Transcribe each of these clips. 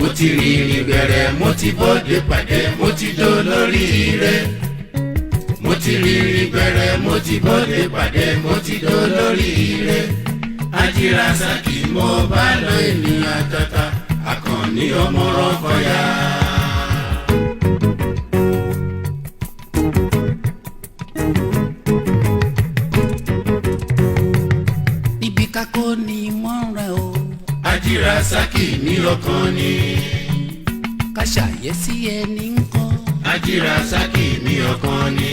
Mo ti rìnrìn gbẹ̀rẹ̀, mo ti bọ́dé pàdé, mo ti dolórí ire. Mo ti rìnrìn gbẹ̀rẹ̀, mo ti bọ́dé pàdé, mo ti dolórí ire. Ajírasàkì mo bá lọ, ènìyàn tata, Àkànní ọmọ Rọ́kọ̀yà. Níbi kákó ni mọ́ra o. Ajírasàkì mi ọkàn ni. Ká ṣàyẹ́sí ẹni ń kọ́. Ajírasàkì mi ọkàn ni.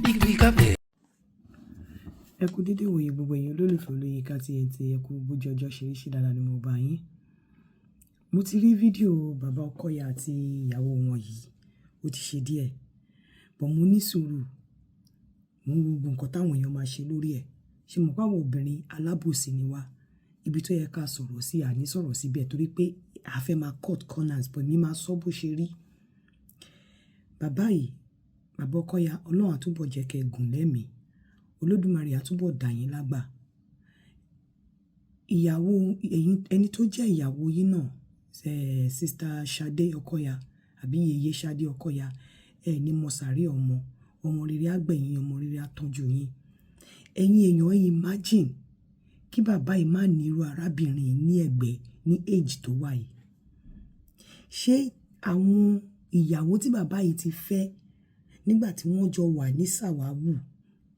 Níbi ká bẹ̀rẹ̀. Ẹ kú dédé ìwòye, gbogbo ẹ̀yin olólùfẹ́ Olóyinka TNT. Ẹ kú bójú ọjọ́ ṣe rí, ṣe dáadáa ni mo bá yín? Mo ti rí fídíò bàbá Ọkọ̀yà àti ìyàwó wọn yìí, ó ti ṣe díẹ̀, but mo ní sùúrù, mo ń wo gbogbo nǹkan táwọn èèyàn máa ṣe lórí ẹ̀. Ṣe mọ̀ pé àwọn obìnrin alábòsí ni wá? Ibi tó yẹ ká sọ̀rọ̀ sí, àní sọ̀rọ̀ síbẹ̀ torí pé a fẹ́ máa cut corners, but mi máa sọ bó ṣe rí. Bàbá yìí, bàbá Ọkọ̀yà, Ọlọ́run á túbọ̀ jẹ́ kẹ́ gùn lẹ́mìí. Olódùmarè á túbọ̀ dà yín lágbà. Ìyàwó ẹ̀yin, ẹni tó jẹ́ ìyàwó yín náà, Sister Ṣadé Ọkọ̀yà àbí Yèyé Ṣadé Ọkọ̀yà, ẹ ní mọ sàárè ọmọ, ọmọ rere á gbẹ̀yìn, ọmọ rere á tọ́jú yín. Ẹ̀yin èèyàn, ẹ imagine kí bàbá yìí má ní irú arábìnrin yìí ní ẹ̀gbẹ́ ní age tó wà yìí. Ṣé àwọn ìyàwó tí bàbá yìí ti fẹ́ nígbà tí wọ́n jọ wà ní sàwáwù,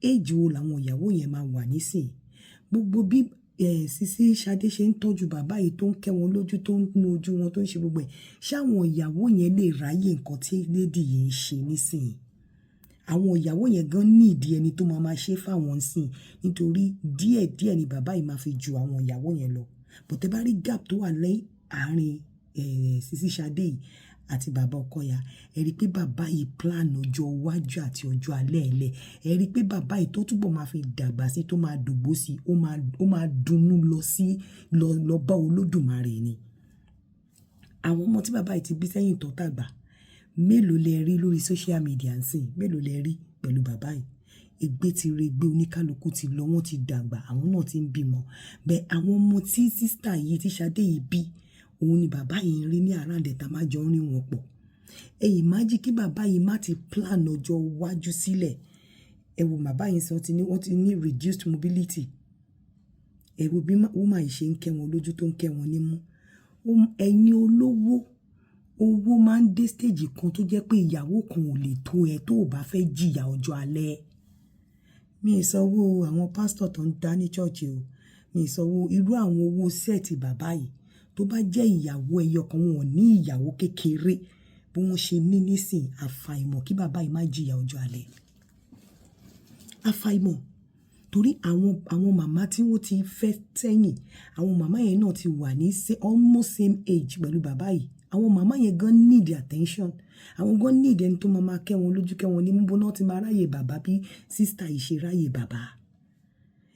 age wo làwọn ìyàwó yẹn máa wà nísìnyí? Gbogbo bí Sisi Ṣadé ṣe ń tọ́jú bàbá yìí, tó ń kẹ́ wọn lójú, tó ń nu ojú wọn, tó ń ṣe gbogbo ẹ̀, ṣé àwọn ìyàwó yẹn lè ráyè nǹkan tí lady yìí ń ṣe nísìnyí? Àwọn ìyàwó yẹn gan ní ìdí ẹni tó máa máa ṣe fáwọn sìn, nítorí díẹ̀díẹ̀ ni bàbá yìí máa fi ju àwọn ìyàwó yẹn lọ. But tẹ bá rí gap tó wà lẹ́yìn àárín Sisi Ṣadé yìí àti bàbá Ọkọ̀yà, ẹ rí pé bàbá yìí plan ọjọ́ iwájú àti ọjọ́ alẹ́ ẹ̀ lẹ̀. Ẹ rí pé bàbá yìí tó túbọ̀ máa fi dàgbà sí, tó máa dògbó sí, ó máa dunnú lọ sí lọ lọ bá Olódùmarè ni. Àwọn ọmọ tí bàbá yìí ti bí sẹ́yìn tó dàgbà, mélòó lẹ rí lórí social media ń sìn? Mélòó lẹ rí pẹ̀lú bàbá yìí? Ègbé ti regbé, oníkálukú ti lọ, wọ́n ti dàgbà, àwọn náà ti ń bímọ. Bẹ́ẹ̀ àwọn ọmọ tí sister yìí, tí Ṣadé yìí bí, òun ni bàbá yìí ń rí ní around ẹ̀ tá máa jọ ń rí wọn pọ̀. Ẹ imagine kí bàbá yìí má ti plan ọjọ́ iwájú sílẹ̀. Ẹ wo bàbá yìí sọ ti ní wọ́n ti ní reduced mobility. Ẹ wo bí woman yìí ṣe ń kẹ́ wọn lójú, tó ń kẹ́ wọn nímú. Ẹ̀yin olówó, owó máa ń dé stage kan tó jẹ́ pé ìyàwó kan ò lè tó ẹ tó ò bá fẹ́ jìyà ọjọ́ alẹ́. Mi ì sanwó àwọn pastor tó ń dá ní church o. Mi ì sanwó irú àwọn owó set bàbá yìí. Tó bá jẹ́ ìyàwó ẹyọ kan, wọn ò ní ìyàwó kékeré bí wọ́n ṣe ní nísìn, àfàìmọ̀ kí bàbá yìí má jìyà ọjọ́ alẹ́. Àfàìmọ̀ torí àwọn màmá tí wọ́n ti fẹ́ sẹ́yìn, àwọn màmá yẹn náà ti wà ní almost same age pẹ̀lú bàbá yìí. Àwọn màmá yẹn gan need attention. Àwọn gan need ẹni tó máa máa kẹ́ wọn lójú, kẹ́ wọn ní mú, bó náà ti máa ráyè bàbá bí sister yìí ṣe ráyè bàbá.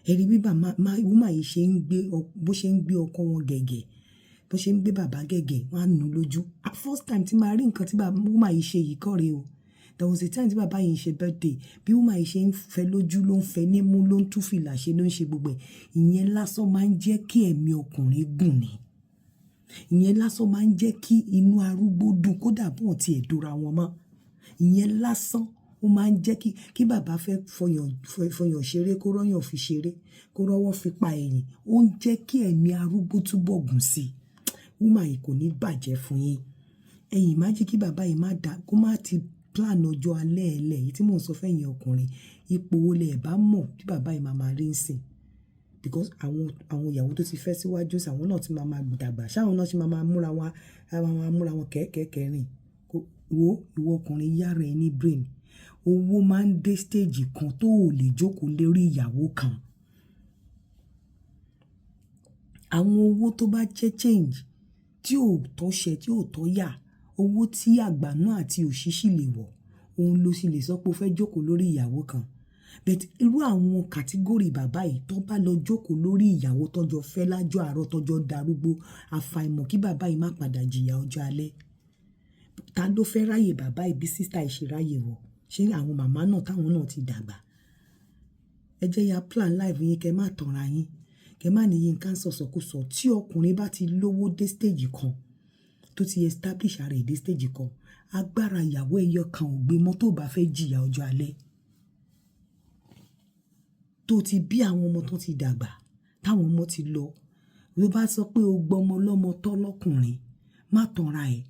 Ẹ rí bí màmá, woman yìí ṣe ń gbé, bó ṣe ń gbé ọkọ wọn gẹ̀gẹ̀, bó ṣe ń gbé bàbá gẹ̀gẹ̀, wọ́n á nu lójú. First time tí màá rí nǹkan tí woman yìí ṣe yìí kọ́ rè o. There was a time tí bàbá yìí ń ṣe birthday, bí woman yìí ṣe ń fẹ́ lójú, ló ń fẹ́ nímú, ló ń tú fìlà ṣe, ló ń ṣe gbogbo ẹ̀. Ìyẹn lásán máa ń jẹ́ kí ẹ̀mí ọkùnrin gùn ni. Ìyẹn lásán máa ń jẹ́ kí inú arúgbó dùn, kódà bí wọ́n ti ẹ̀ dóra wọn mọ́. Ìyẹn lásán ó máa ń jẹ́ kí bàbá fẹ́ fọyàn ṣeré, kó rọ́yàn fi ṣeré, kó rọ́wọ́ fi pa ẹ̀yìn. Ó ń jẹ́ kí ẹ̀mí arúgbó túbọ̀ gùn sí. Woman yìí, kò ní bàjẹ́ fún yín. Ẹ̀yin imagine kí bàbá yìí má dà, kó má ti plan ọjọ́ alẹ́ ẹ̀ lẹ̀. Èyí tí mò ń sọ fún ẹ̀yin ọkùnrin, ipò wo lẹ bá mọ̀ tí bàbá yìí máa máa rí ń sìn? Because àwọn ìyàwó tó ti fẹ́ síwájú sí, àwọn náà ti máa máa dàgbà. Ṣé àwọn náà ṣe máa máa múra wọn, máa máa múra wọn kẹ̀kẹ́ rìn? Wo ìwọ ọkùnrin, yára ẹ ní brain. Owó máa ń dé stage kan tó ò lè jókòó lérí ìyàwó kan. Àwọn owó tó bá jẹ́ change tí ò tó ṣẹ, tí ò tó yà, owó tí àgbà náà àti òṣì sì lè wọ̀, òun ló sì lè sọ pé o fẹ́ jókòó lórí ìyàwó kan. But irú àwọn category bàbá yìí, tó bá lọ jókòó lórí ìyàwó tọ́jọ́ fẹ́ lájọ́ àárọ̀, tọ́jọ́ darúgbó, àfàìmọ̀ kí bàbá yìí má padà jìyà ọjọ́ alẹ́. Ta ló fẹ́ ráyè bàbá yìí bí sister yìí ṣe ráyè wọ̀? Ṣé àwọn màmá náà táwọn náà ti dàgbà? Ẹ jẹ́ ya plan life yín, kẹ má tanra yín. Kẹ má ní Yinka ń sọ̀sọkúsọ. Tí ọkùnrin bá ti lówó dé stage kan, tó ti establish ara ẹ̀ dé stage kan, agbára ìyàwó ẹyọ kan ò gbé mọ́. Tó bá fẹ́ jìyà ọjọ́ alẹ́, tó ti bí àwọn ọmọ tó ti dàgbà, táwọn ọmọ ti lọ, ló bá sọ pé o gbọmọ lọ́mọ tọ́ lọ́kùnrin, má tanra ẹ̀.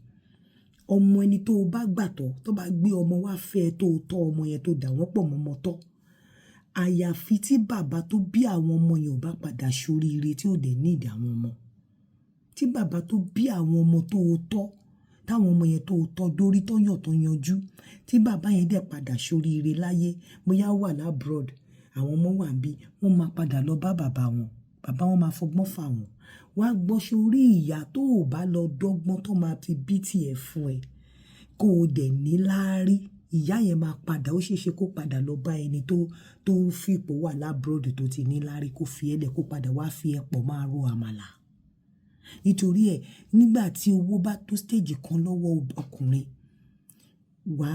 Ọmọ ẹni tó o bá gbà tọ́, tó bá gbé ọmọ wá fẹ́ ẹ, tó o tọ́ ọmọ yẹn, tó dà wọ́n pọ̀ mọ́mọ́ tọ́, àyàfi tí bàbá tó bí àwọn ọmọ yẹn ò bá padà ṣoríire, tí ò dẹ̀ ní ìdí àwọn ọmọ. Tí bàbá tó bí àwọn ọmọ tó o tọ́, táwọn ọmọ yẹn tó o tọ́ dórí tó yàn tó yanjú, tí bàbá yẹn dẹ̀ padà ṣoríire láyé, bóyá wà l'abroad, àwọn ọmọ wà bí, wọ́n máa padà lọ bá bàbá wọn, bàbá wọn máa fọgbọ́n fà wọ́n. Wá gbọ́, sórí ìyá tó ò bá lọ dọ́gbọ́n tó máa fi bí tiẹ̀ fún ẹ, kó o dẹ̀ ní láárí, ìyá yẹn máa padà, ó ṣeéṣe kó padà lọ bá ẹni tó ń fipò wà l'abroad tó ti ní láárí, kó fi ẹ́ lẹ̀, kó padà wá fi ẹ pọ̀ máa ro àmàlà. Nítorí ẹ̀, nígbà tí owó bá tó stage kan lọ́wọ́ ọkùnrin, wà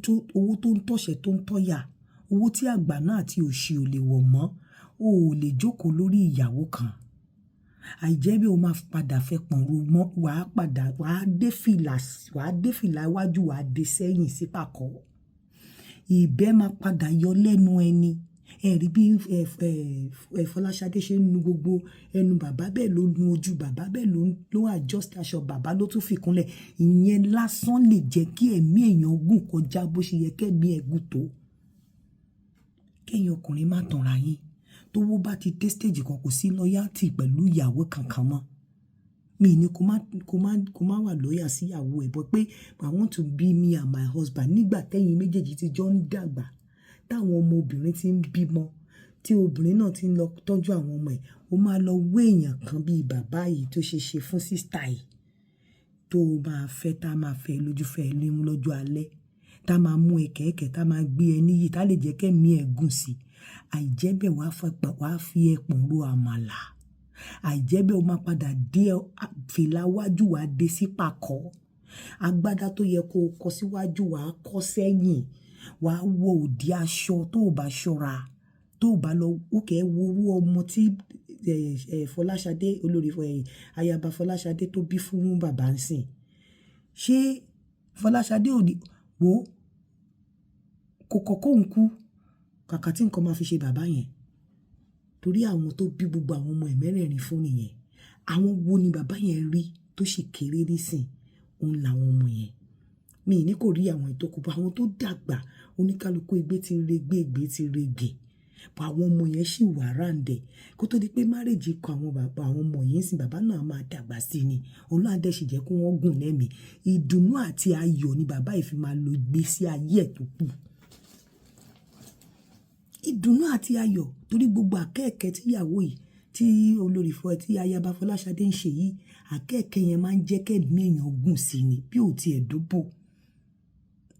tó owó tó ń tọ̀ṣẹ̀ tó ń tọ̀yà, owó tí àgbà náà àti òṣì ò lè wọ̀ mọ́, o ò lè jókòó lórí ìyàwó kan. Àìjẹ́bẹ́, o máa padà fẹ́ pọ̀nrú mọ́, wàá padà wàá dé fìlà, wàá dé fìlà iwájú, wàá dé sẹ́yìn sí pàkọ́. Ìbẹ́ máa padà yọ lẹ́nu ẹni. Ẹ rí bí ẹ Fọláṣadé ṣe ń nu gbogbo ẹnu bàbá, bẹ́ẹ̀ ló nu ojú bàbá, bẹ́ẹ̀ ló adjust aṣọ bàbá, ló tún fi kúnlẹ̀. Ìyẹn lásán lè jẹ́ kí ẹ̀mí èèyàn gùn kọjá bó ṣe yẹ kẹ́mí ẹ̀ gùn tó. Kẹ́yìn ọkùnrin, má tanra yín. Tówó bá ti dé stage kan, kò sí loyalty pẹ̀lú ìyàwó kankan mọ́. Mi ní kó má wà loyal sí ìyàwó ẹ̀ bọ́ pé I want to be me and my husband. Nígbà tẹ́yìn méjèèjì ti jọ ń dàgbà, táwọn ọmọ obìnrin ti ń bímọ, tí obìnrin náà ti ń lọ tọ́jú àwọn ọmọ ẹ̀, ó máa lọ wé èèyàn kan bíi bàbá yìí tó ṣe ṣe fún sister yìí, tó máa fẹ́, tá máa fẹ́ lójú, fẹ́ lémú lọ́jọ́ alẹ́, tá máa mú ẹ kẹ̀kẹ́, tá máa gbé ẹ níyì, tá lè jẹ́ kẹ́mi ẹ̀ gùn sí. Àìjẹ́bẹ̀, wàá fi ẹpọ̀n ro àmàlà. Àìjẹ́bẹ̀, o máa padà dé fìlà wájú, wàá dé sí pàkọ́. Agbádá tó yẹ kó o kọ síwájú, wàá kọ sẹ́yìn, wàá wọ òdì aṣọ tó o bá ṣọ́ra, tó o bá lọ. Ókè, ẹ wo orú ọmọ tí Fọláṣadé, olórí ayaba Fọláṣadé tó bí fún bàbá ń sìn. Ṣé Fọláṣadé ò ní wo kò kọ̀ kóun kú kàkà tí nǹkan máa fi ṣe bàbá yẹn? Torí àwọn tó bí gbogbo àwọn ọmọ ẹ̀ mẹ́rẹ̀ẹ̀rin fún nìyẹn. Àwọn wo ni bàbá yẹn rí tó sì kéré nísìn? Òun làwọn ọmọ yẹn. Mi ní kò rí àwọn ìtókù bá àwọn tó dàgbà, oníkálukú egbe ti regbé, egbe ti regbè, bọ̀ àwọn ọmọ yẹn sì wà ráǹdẹ̀. Kó tó di pé marriage kọ àwọn bàbá àwọn ọmọ yìí ń sìn, bàbá náà máa dàgbà sí ni. Ọlọ́run á dẹ̀ sì jẹ́ kó wọ́n gùn lẹ́mìí. Ìdùnnú àti ayọ̀ ni bàbá yìí fi máa lo ìgbésí ayé ẹ̀ tó kù, ìdùnnú àti ayọ̀, torí gbogbo àkẹ́ẹ̀kẹ́ tíyàwó yìí, tí olórí fọ, tí ayaba Fọláṣadé ń ṣe yìí, àkẹ́ẹ̀kẹ́ yẹn máa ń jẹ́ kẹ́mí èèyàn gùn sí ni bí ò tiẹ̀ dóbò.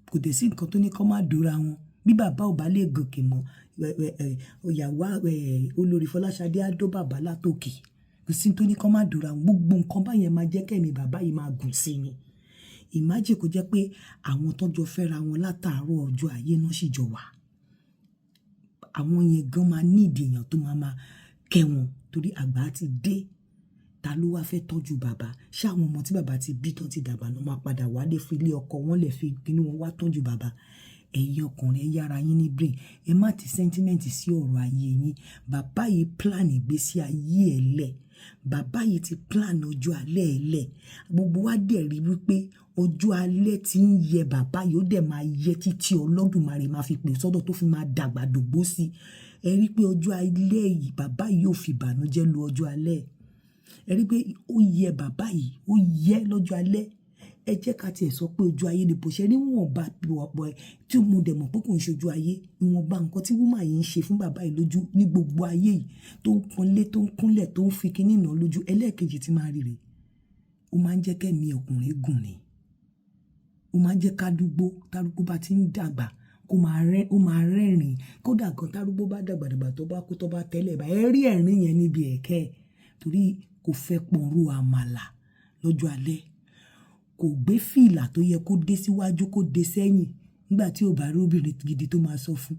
Kò dẹ̀ sí nǹkan tó ní kó má dóra wọn. Bí bàbá ò bá lè gòkè mọ́, ìyàwó olórí Fọláṣadé á dó bàbá látòkè. Kò sí tó ní kó má dóra wọn. Gbogbo nǹkan báyẹn máa jẹ́ kẹ́mi bàbá yìí máa gùn sí ni. Imagine kó jẹ́ pé àwọn tó jọ fẹ́ra wọn látàárọ̀ ọjọ́ ayé náà sì jọ wà. Àwọn yẹn gan máa ní ìdí èèyàn tó máa máa kẹ́ wọn, torí àgbà ti dé. Ta ló wá fẹ́ tọ́jú bàbá? Ṣé àwọn ọmọ tí bàbá ti bí tán ti dàgbà náà máa padà wálé fún ilé ọkọ wọn lè fi inú wọn wá tọ́jú bàbá? Ẹ̀yin ọkùnrin, ẹ yára yín ní brain. Ẹ má ti sentiment sí ọ̀rọ̀ ayé yín. Bàbá yìí plan ìgbésí ayé ẹ̀ lẹ̀. Bàbá yìí ti plan ọjọ́ alẹ́ ẹ̀ lẹ̀. Gbogbo wa dẹ̀ rí wípé ọjọ́ alẹ́ tí ń yẹ bàbá yìí, ó dẹ̀ máa yẹ títí Olódùmarè máa fi pè sọ́dọ̀, tó fi máa dàgbà dògbó sí. Ẹ rí pé ọjọ́ alẹ́ yìí, bàbá yìí ò fi ìbànújẹ́ lu ọjọ́ alẹ́. Ẹ rí pé ó yẹ bàbá yìí, ó yẹ lọ́jọ́ alẹ́. Ẹ jẹ́ ká tiẹ̀ sọ pé ojú ayé ni bó ṣe níwọ̀nba ọ̀pọ̀ tí mo dẹ̀ mọ̀ pé kò ń ṣojú ayé. Ìwọ̀nba nǹkan tí woman yìí ń ṣe fún bàbá yìí lójú ní gbogbo ayé yìí, tó ń pọ́nlé, tó ń kúnlẹ̀, tó ń fi kíní nà lójú, ẹlẹ́ẹ̀kejì tí máa rí rèé, ó máa ń jẹ́ kẹ́mi ọkùnrin gùn ni. Ó máa ń jẹ́ kádúgbò, tárúgbó bá ti ń dàgbà, kó máa rẹ́, ó máa rẹ́rìn. Kódà gan, tárúgbó bá dàgbà dàgbà, tó bá kú, tó bá tẹ́lẹ̀ bá, ẹ rí ẹ̀rín yẹn níbi ẹ̀kẹ́ ẹ̀, torí kò fẹ́ pọ̀nrú àmàlà lọ́jọ́ alẹ́. Kò gbé fìlà tó yẹ kó dé síwájú kó dé sẹ́yìn nígbà tí ò bá rí obìnrin gidi tó máa sọ fún.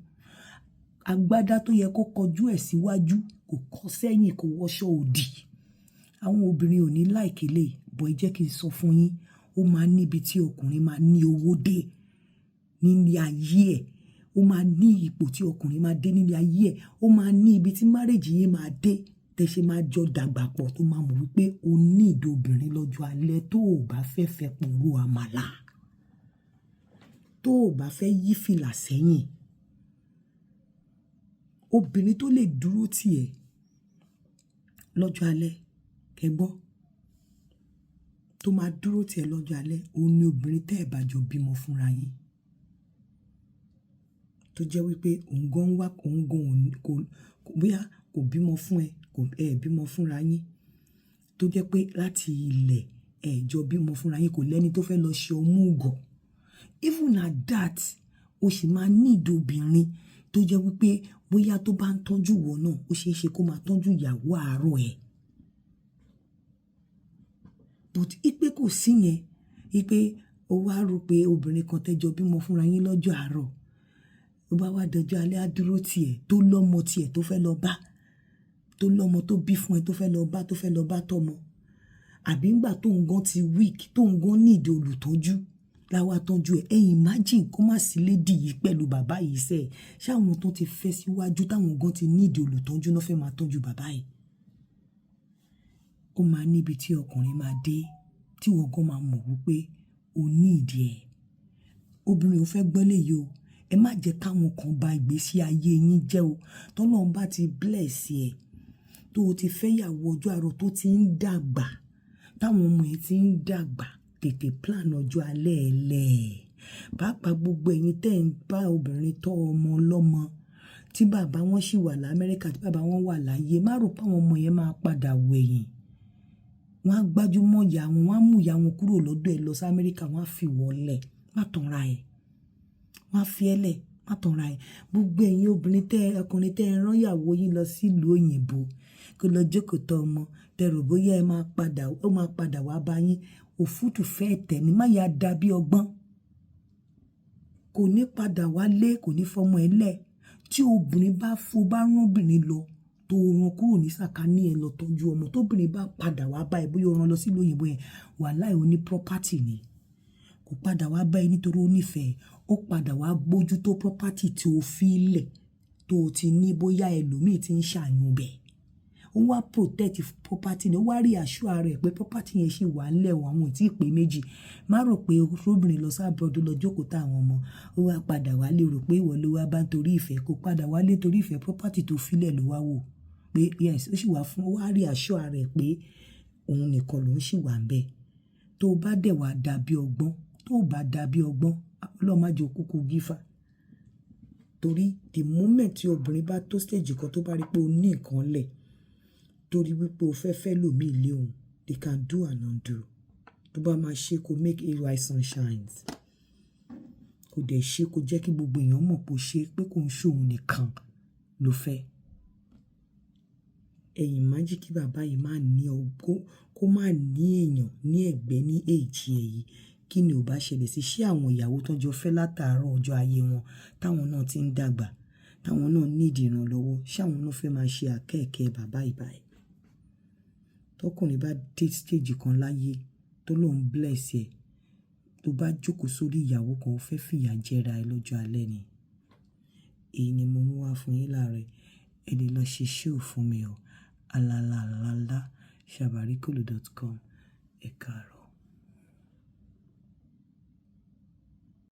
Agbádá tó yẹ kó kọjú ẹ̀ síwájú, kò kọ sẹ́yìn, kò wọṣọ òdì. Àwọn obìnrin ò ní like eléyìí. But ẹ jẹ́ kí n sọ fún yín, ó máa níbi tí ọkùnrin máa ní owó dé nílé ayé ẹ̀, ó máa ní ipò tí ọkùnrin máa dé nílé ayé ẹ̀, ó máa ní ibi tí marriage yín máa dé, tẹ́ ṣe máa jọ dàgbà pọ̀, tó máa mọ̀ wípé o need obìnrin lọ́jọ́ alẹ́, tó ò bá fẹ́ fẹ́ pọ̀nrú àmàlà, tó ò bá fẹ́ yí fìlà sẹ́yìn. Obìnrin tó lè dúró tì ẹ́ lọ́jọ́ alẹ́, kẹ́ gbọ́, tó máa dúró tì ẹ́ lọ́jọ́ alẹ́, òun ni obìnrin tẹ́ ẹ̀ bá jọ bímọ fúnra yín. Tó jẹ́ wípé òun gan wá, òun gan kò, bóyá kò bímọ fún ẹ, kò, ẹ bímọ fúnra yín. Tó jẹ́ pé láti ilẹ̀ ẹ jọ bímọ fúnra yín, kò lẹ́ni tó fẹ́ lọ ṣe ọmú ugọ̀. Even at that, o sì máa need obìnrin tó jẹ́ wípé bóyá tó bá ń tọ́jú ìwọ náà, ó ṣe é ṣe kó máa tọ́jú ìyàwó àárọ̀ ẹ̀. But wípé kò sí yẹn, wípé o wá rò pé obìnrin kan tẹ́ jọ bímọ fúnra yín lọ́jọ́ àárọ̀, ó bá wá dọjọ́ alẹ́ á dúró tì ẹ́, tó lọ́mọ tì ẹ́ tó fẹ́ lọ bá, tó lọ́mọ tó bí fún ẹ tó fẹ́ lọ bá, tó fẹ́ lọ bá tọ́mọ. Àbí ńgbà tó ń gan ti weak, tó ń gan need olùtọ́jú, láwá tọ́jú ẹ. Ẹ imagine kó má sí lady yìí pẹ̀lú bàbá yìí sẹ́. Ṣé àwọn tó ti fẹ́ síwájú táwọn gan ti need olùtọ́jú náà fẹ́ máa tọ́jú bàbá yìí? Ó máa níbi tí ọkùnrin máa dé, tí ìwọ gan máa mọ̀ wípé o need ẹ̀. Obìnrin ò fẹ́ gbọ́ léyìí o. Ẹ má jẹ́ káwọn kan ba ìgbésí ayé yín jẹ́ o. Tọ́lọ́run bá ti bless ẹ, tó o ti fẹ́ ìyàwó ọjọ́ àárọ̀ tó ti ń dàgbà, táwọn ọmọ ẹ ti ń dàgbà, tètè plan ọjọ́ alẹ́ ẹ lẹ̀. Pàápàá gbogbo ẹ̀yin tẹ́ ń bá obìnrin tọ́ ọmọ lọ́mọ, tí bàbá wọn sì wà l'Amẹ́ríkà, tí bàbá wọn wà láyé, má rò pé àwọn ọmọ yẹn máa padà wẹ̀yìn. Wọ́n á gbájúmọ́ ìyá wọn, wọ́n á mú ìyá wọn kúrò lọ́dọ̀ ẹ lọ sí Amẹ́ríkà, wọ́n á fi wọ́n lẹ̀. Má tanra ẹ. Wọ́n á fi ẹ́ lẹ̀, má tanra ẹ. Gbogbo ẹ̀yin obìnrin tẹ́, ọkùnrin tẹ́ ẹ rán ìyàwó yín lọ sí ìlú òyìnbó, kó lọ jókòó tọ́ ọmọ, tẹ rò bóyá ẹ máa padà, ó máa padà wá bá yín. Òfútù fẹ́ tẹ̀ ní, má ya dà bí ọgbọ́n. Kò ní padà wálé, kò ní fọmọ ẹ lẹ̀. Tí obìnrin bá fo bá rán obìnrin lọ, tó rán kúrò ní sàkání ẹ lọ tọ́jú ọmọ, tó obìnrin bá padà wá bá ẹ, bóyá ó rán lọ sí ìlú òyìnbó yẹn, wàláì ó ní property ni. Kò padà wá bá ẹ nítorí ó nífẹ̀ẹ́, ó padà wá bójútó property tí o fi lẹ̀, tó o ti ní bóyá ẹlòmíì tí ń ṣàyàn bẹ̀. Ó wá protect property ni, ó wá reassure rẹ̀ pé property yẹn ṣì wà nílẹ̀ o, àwọn ò tí ì pé méjì. Má rò pé obìnrin lọ sí abroad lọ jókòó tá àwọn ọmọ, ó wá padà wá lè rò pé ìwọ ló wá bá ń torí ìfẹ́, kò padà wá lé torí ìfẹ́, property tó fi lẹ̀ ló wá wò pé yes, ó sì wá fún, ó wá reassure rẹ̀ pé òun nìkan lòún ṣì wà níbẹ̀. Tó bá dẹ̀ wá dàbí ọgbọ́n, tó bá dàbí ọgbọ́n, Ọlọ́run má jẹ́ ó kúkú gífà. Torí the moment tí obìnrin bá tó stage kan tó bá rí pé o ní nǹkan lẹ̀, torí wípé o fẹ́ fẹ́ lòmíì lé òun, they can do and undo. Tó bá máa ṣe kó make hay while sun shines. Kò dẹ̀ ṣe kó jẹ́ kí gbogbo èèyàn mọ̀ pé ó ṣe pé kò ń ṣe òun nìkan ló fẹ́. Ẹ imagine kí bàbá yìí má ní ọgbọ́n, kó má ní èèyàn ní ẹ̀gbẹ́ ní age ẹ̀ yìí. Kí ni ò bá ṣẹlẹ̀ sí? Ṣé àwọn ìyàwó tó jọ fẹ́ látàárọ̀ ọjọ́ ayé wọn, táwọn náà ti ń dàgbà, táwọn náà need ìrànlọ́wọ́, ṣé àwọn náà fẹ́ máa ṣe àkẹ́ẹ̀kẹ́ bàbá yìí báyìí? Tọkùnrin bá dé stage kan láyé tó lóun bless ẹ, tó bá jókòó sórí ìyàwó kan, ó fẹ́ fìyà jẹra ẹ lọ́jọ́ alẹ́ ni. Èyí ni mo mú wá fún yín láàárọ̀. Ẹ lè lọ ṣe show fún mi o. Alala shabarikolo.com. Ẹ káàárọ̀.